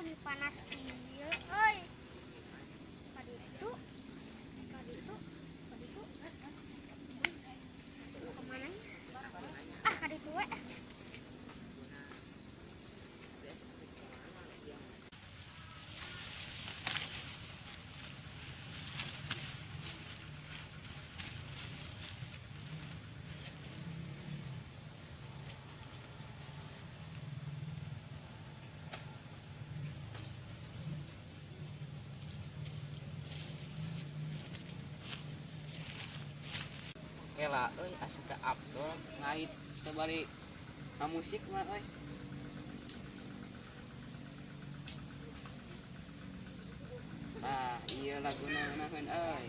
Meni panas kieu euy. Kaditu. Kaditu. Kaditu. Kemana? Ah, kaditu we. Kela euy asa teu Abdul ngait teu bari ngamusik mah euy. Ah, ieu laguna ngeunaheun euy.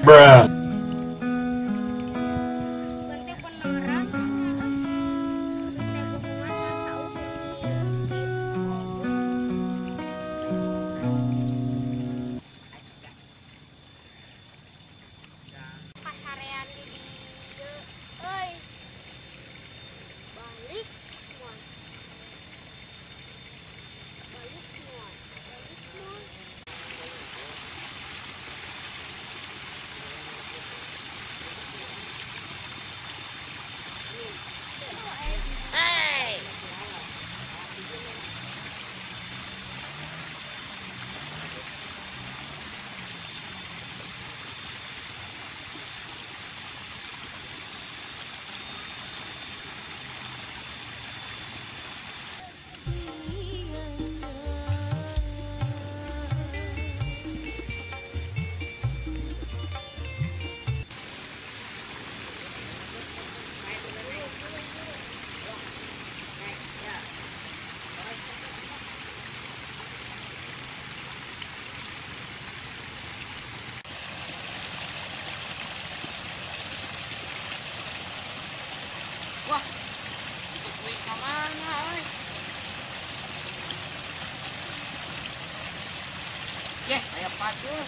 Bruh. Wah, ikut kuing ka mana euy? Yeh, aya batur.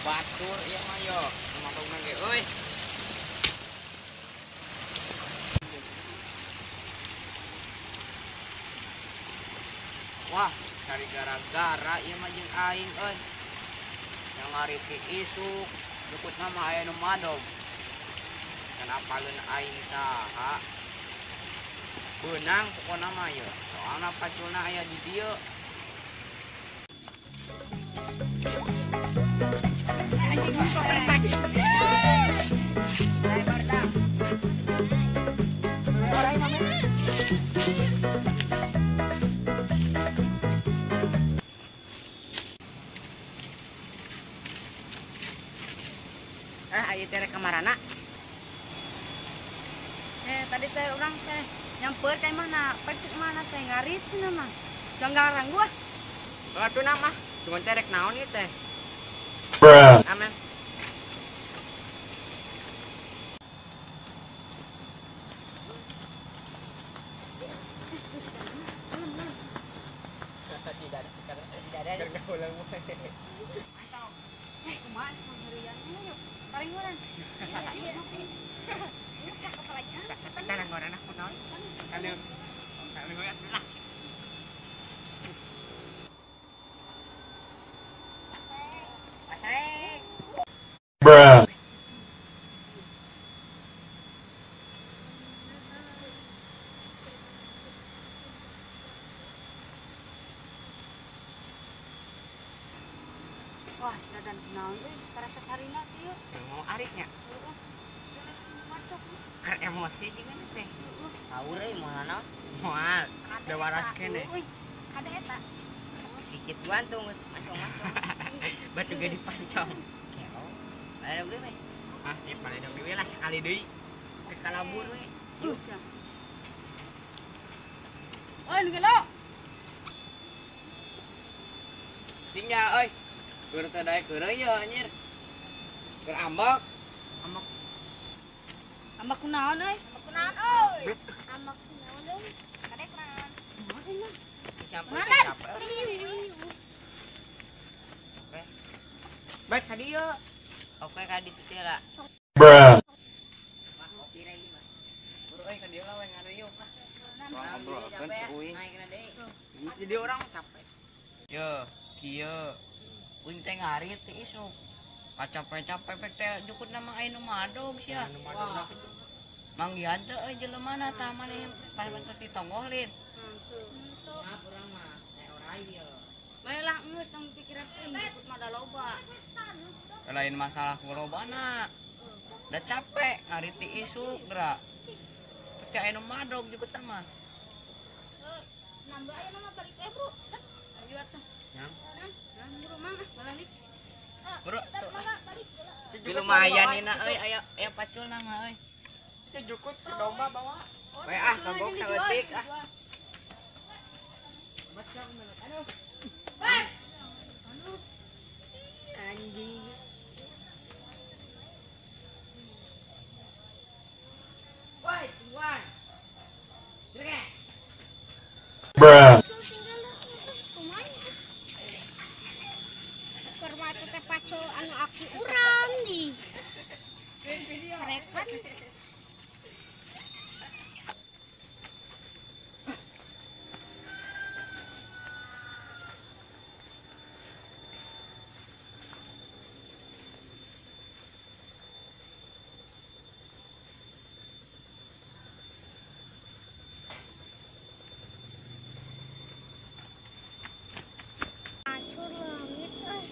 Batur ieu mah yo, mabogna ge euy. Wah, cari gara-gara ieu mah jeung aing euy. Yang ngariti isuk, dukutna mah aya nu madog. Kan apaleun aing saha. Beunang pokona mah ieu. Soalna paculna aya di dieu. Ayo teh rek kamarana. Tadi teh urang teh nyamper ka imahna, percik mana teh ngarit cenah mah. Jangan ngarang gua. Atuh na mah, cuman teh rek naon ieu teh. Bruh. Amen. Kumaha pangherian yuk. Paling urang. Cakep lagi. Tenang goreng aku naon. Kalau kalau lah. Bruh. Wah, sudah dan naon euy, tarasa sarina teh ieu. Mau aritnya. Heeh. Macok. Keur emosi jeung teh. Heeh. Haur euy moal naon? Moal. Da waras keneh. Euy, kade eta. Sikit tuan tuh geus mancong-mancong. Batu ge dipancong. Kelo. Ada deui we. Ah, ieu paledog deui lah sakali deui. Geus salabur we. Sia. Oi, nu gelo. Singnya euy. Keur teh daek heureuy ye anjir. Keur ambek. Ambek. Ambek kunaon euy? Ambek kunaon euy? Ambek kunaon euy? Kade kunaon? Campur capek. Oke. Baik ka dieu. Oke ka ditu teh lah. Bruh. Mah kopi re ieu mah. Buru euy ka dieu lah we ngaruyuk lah. Ngobrolkeun ku uing. Naikna deui. Jadi orang capek. Ye, kieu. Uing teh ngarit teh isuk. Kacape-cape pek teh jukut nama aya nu madog sia. Nu madog kitu. Manggihan teh euy jelemana tah maneh pas ditonggohlin. Maaf urang mah teh orai ieu. Bae lah geus tong pikiran teuing jukut mah da loba. Lain masalah ku lobana. Da capek ngarit ti isuk geura. Pek teh aya nu madog jukut mah. Nambah aya nama balik we, Bro. Ayo atuh. Nyam. Nah, bro mang ah balik. Bro, Balik. Lumayan ina euy aya aya paculna mah euy. Itu jukut ke domba bawa. We ah kagok saeutik ah. Anjing. Woi, tungguan. Direk. Bruh. Tinggal kumanya. Keur mah teh pacul anu aki urang di. Carekan. Hancur leungit euy.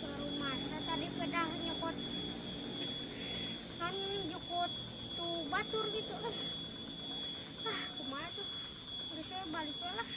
Baru masa tadi pedah nyokot kan jukut tuh batur gitu. Ah, kumaha tuh? Geus we balik we lah.